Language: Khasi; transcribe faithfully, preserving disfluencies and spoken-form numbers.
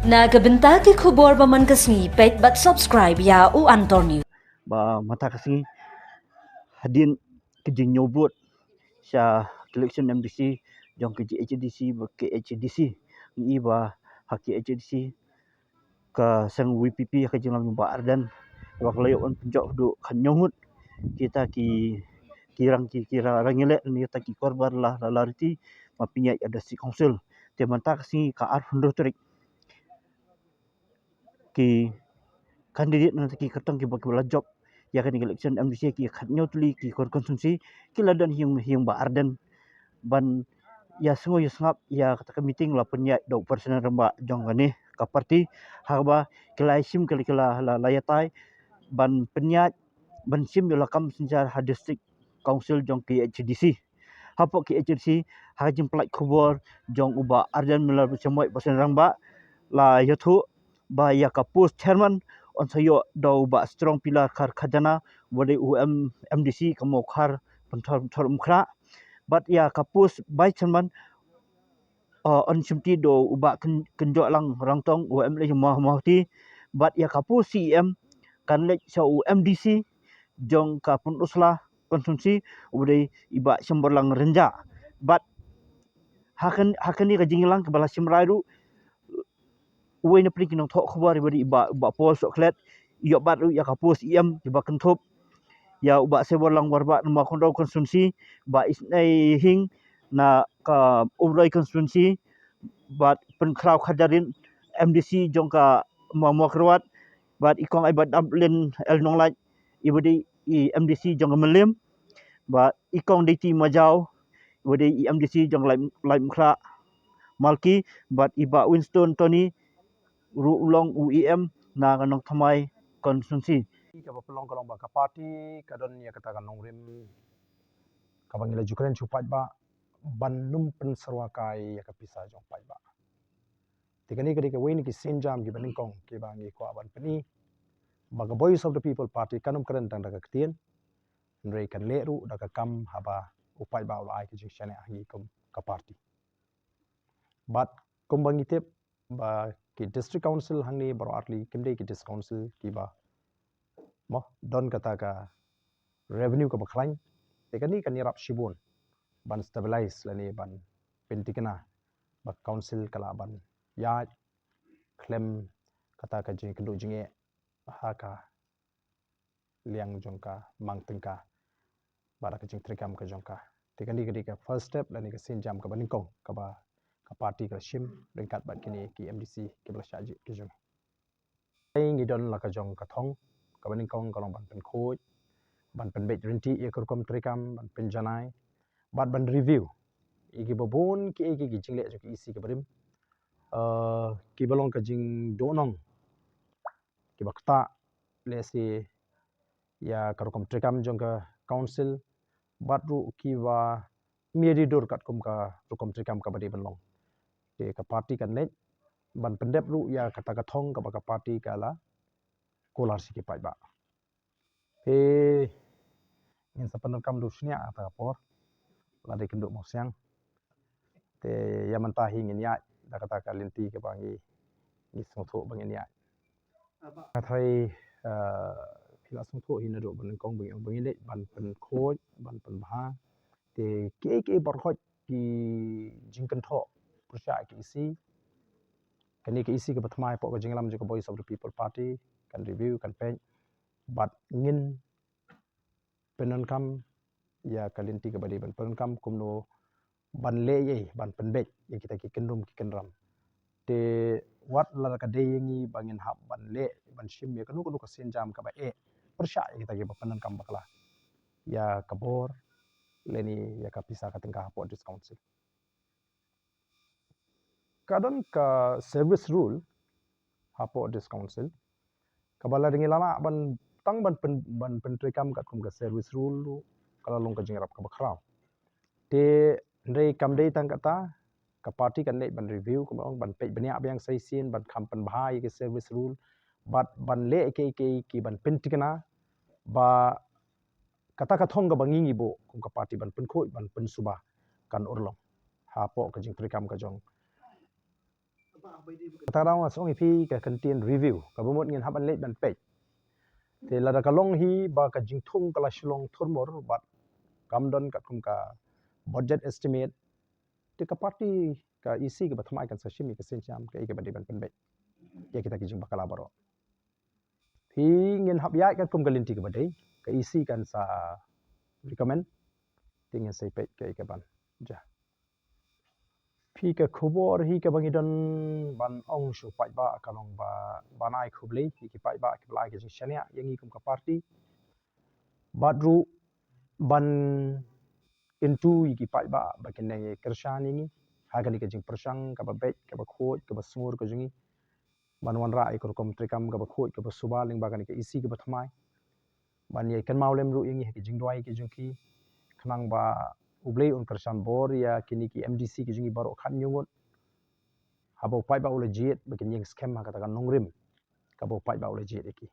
Na ka bynta ki khubor ba man ka sngi, peit bad subscribe ïa U Antor News. Ba mynta ka sngi hadien ka jingñiew vote sha election M D C jong ka G H A D C bad K H A D C, ngi ba ha K H A D C ka seng V P P ha ka jingïalam jong Bah Ardent, ba ka la ïoh ban pynjop haduh khatñiew ngut kita ki, ki rang, ki, ki ra-, rangialeh ne kita ki korbar la, la, la riti ma pynïaid ha District Council. Te mynta ka sngi ka arphew hynriew tarik, ki candidate na ki kyrtong kiba, kiba la jop ïa kane ka election M D C, ki khatñiew tylli ki kon-, constituency, ki la don ha ïing, ha ïing Bah Ardent ban ïasngew ïasngap ïa kata ka meeting la pynïaid da u president rangbah jong kane ka party, ha kaba ki la shim, ki la, ki la, la, la ïatai ban pynïaid, ban shim ïa la kam synshar ha District Council jong K H A D C. Hapoh K H A D C, ha ka jingpynlait khubor jong u Bah Ardent Miller Basaiawmoit, president rangbah, la ïathuh ba ïa ka post chairman yn sa ïoh da u Bah Strong Pillar Khar Khajana, uba dei u M-, M D C ka Mawkhar Pynthor, Pynthor Umkhrah. Bad ïa ka post vice chairman, uh, yn shimti da u Bah Kyn-, Kynjohlang Rangtong, u M L A jong Maw-, Mawhati. Bad ïa ka post C E M kan leit sha u M D C jong ka Pynursla constituency, uba dei i Bah Shemborlang Rynjah. Bad ha kan-, ha kane ka jingïalang kaba la shim rai ruh, uwei na pdeng ki nongthoh khubor iba dei i Bah, Bah Paul Sohkhlet, ïoh bat ruh ïa ka post E M iba kynthup ïa u Bah Seiborlang Warbah na Mawkynrew constituency, Bah Isneihieng na ka Umroi constituency, bad Pynkhraw Kharjahrit, M D C jong ka Ma-, Mawkyrwat, bad i Kong Aibadap Lin L Nonglait, iba dei i M D C jong ka Mylliem, bad i Kong Deiti Majaw, iba dei i M D C jong ka Lai-, Laitumkhrah Malki, bad i Bah Winston Tony ruh u long u E M na ka Nongthymmai constituency. Kaba pynlong ka long ba ka party ka don ïa kata ka nongrim kaba ngi la ju kren sha u paidbah ban nym pynsyrwa kai ïa ka pisa jong u paidbah. Te kane ka dei kawei na ki sienjam kiba nyngkong kiba ngi kwah ban pyni ba ka Voice of the People Party kan nym kren tang da ka ktien, hynrei kan leh ruh da ka kam haba u paidbah u la ai ka jingshaniah ha ngi kum ka party. Bad kumba ngi tip ba ki District Council hangne baroh artylli kim dei ki District Council kiba, mo, don kata ka revenue kaba khlaiñ. Te kane kan ïarap shibun ban stabilize lane ban pynthikna ba ka Council ka lah ban ïaid khlem kata ka jingkynduh jingeh ha ka liang jong ka mang tyngka bad ka jingtreikam ka jong ka. Te kane ka dei ka first step lane ka sienjam kaba nyngkong kaba ka party ka la shim ryngkat bad kine ki M D C kiba la shah jied ki jong ngi. Ngi don la ka jong ka thong, kaba nyngkong ka long ban pynkhuid, ban pynbeit rynti ïa ka rukom treikam, ban pynjanai bad ban review ïa kiba bun kiei kiei ki jingleh jong ka E C kaba rim, eh, kiba long ka jingduhnong, kiba ktah lehse ïa ka rukom treikam jong ka Council, bad ruh kiba mih dur katkum ka rukom treikam kaba dei ban long. Te ka party kan leit ban pyndep ruh ïa kata ka thong kaba ka party ka la kular sha ki paidbah. Te ngin sa pyndonkam da u shñiuh ha kata ka por, la dei kynduh mawsiang. Te ïa mynta hi ngin ïaid da kata ka lynti kaba ngi, ngi sngewthuh ba ngin ïaid. Nga tharai, eh, phi la sngewthuh hi naduh ba nyngkong ba ngi ong ba ngin leit ban pynkhuid, ban pynbha. Te kiei kiei baroh ki jingkynthoh pyrshah ïa ka E C, kane ka E C kaba thymmai hapoh ka jingïalam jong ka Voice of the People Party, kan review, kan peit, bad ngin pyndonkam ïa ka lynti kaba dei ban pyndonkam kumno ban leh ïa, ban pynbeit ïa kita ki kyndrum ki kyndram. Te wat la ka dei ïa ngi ba ngin hap ban leh, ban shim ïa kano kano ka sienjam kaba eh pyrshah ïa kita kiba pyndonkam bakla ïa ka bor lane ïa ka pisa ka tyngka hapoh District Council. Ka don ka service rule hapoh District Council kaba lada ngi la lah ban, tang ban pyn-, ban pyntreikam katkum ka service rule ruh ka la long ka jingïarap kaba khraw. Te hynrei kam dei tang kata, ka party kan leit ban review, kumba ong, ban peit bniah biang sa shisien, ban kham pynbha ïa ka service rule, bad ban leh kiei kiei ki ban pynthikna ba kata ka thong kaba ngi ngi buh kum ka party ban pynkhuid, ban pynsuba, kan urlong hapoh ka jingtreikam ka jong Kata rau nga song ïa phi ka content review kaba mut ngin hap ban leit ban peit. Te lada ka long hi ba ka jingthung ka la shu long thurmur bad kam don katkum ka budget estimate, te ka party, ka E C kaba thymmai kan sa shim ïa ka synsham kaei kaba dei ban pynbeit ïa kita ki jingbakla baroh. Phi, ngin hap ïaid katkum ka lynti kaba dei, ka E C kan sa recommend, te ngin sa peit kaei kaban jia. Phi, ka khubor hi kaba ngi don ban ong sha u paidbah ka long ba ban ai khublei ïa ki paidbah kiba la ai ka jingshaniah ïa ngi kum ka party, bad ruh ban kyntu ïa ki paidbah ba kin nang ïa kyrshan ïa ngi ha kane ka jingpyrshang kaba beit, kaba khuid, kaba sngur ka jong ngi, ban wanrah ïa ka rukom treikam kaba khuid, kaba suba lyngba kane ka E C kaba thymmai, ban ïa kynmaw lem ruh ïa ngi ha ki jingduwai ki jong ki, khnang ba U Blei un kyrshan bor ïa kine ki M D C ki jong ngi baroh khathynñiew ngut, haba u paidbah u la jied ba kin ïeng skhem ha kata ka nongrim kaba u paidbah u la jied ïa ki.